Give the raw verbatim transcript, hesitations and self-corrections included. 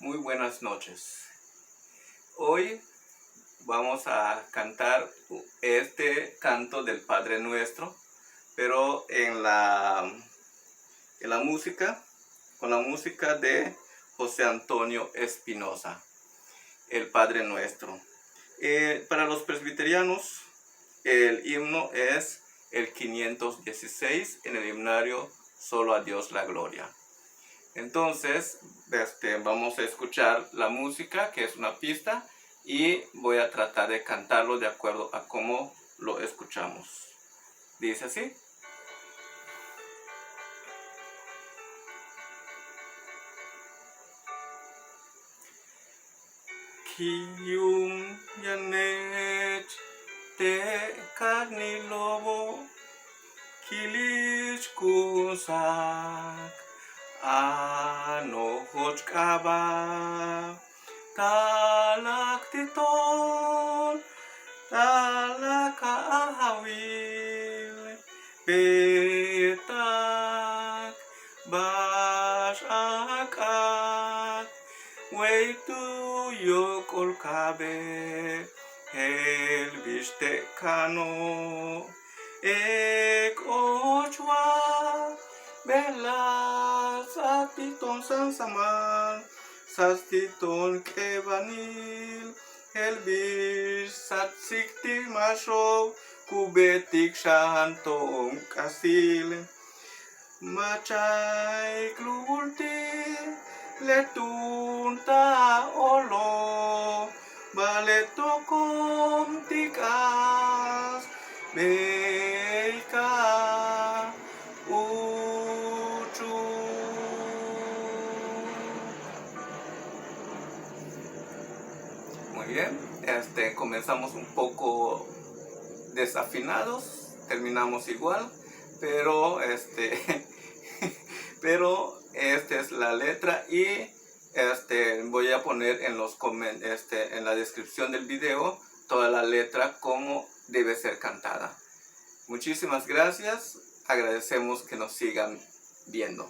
Muy buenas noches. Hoy vamos a cantar este canto del Padre Nuestro, pero en la, en la música, con la música de José Antonio Espinosa, el Padre Nuestro. Eh, para los presbiterianos, el himno es el quinientos dieciséis en el himnario Solo a Dios la Gloria. Entonces, este, vamos a escuchar la música, que es una pista, y voy a tratar de cantarlo de acuerdo a cómo lo escuchamos. Dice así. Ki'un yanech te' karnilo'obo', kilich kun sak a nojoch k'aaba', talak ti' to'on, talak a jawil, beetak ba'ax a k'áat, wey tu yóok'ol kaabe', je'el bix te' ka'ano', k och wa bejla'e' sáak ti' to'on sáansamal, sáas ti' to'on k'eebanil, je'el bix sáatsik ti' máaxo'ob ku beetik xan to'on k'aasil. Ma' chaik lúubul ti' le túun ta óolo', ba'ale' tokom ti' k'aas bey ka úuchul. Muy bien, este, comenzamos un poco desafinados, terminamos igual, pero este, pero esta es la letra y este, voy a poner en los comen-, este, en la descripción del video toda la letra cómo debe ser cantada. Muchísimas gracias, agradecemos que nos sigan viendo.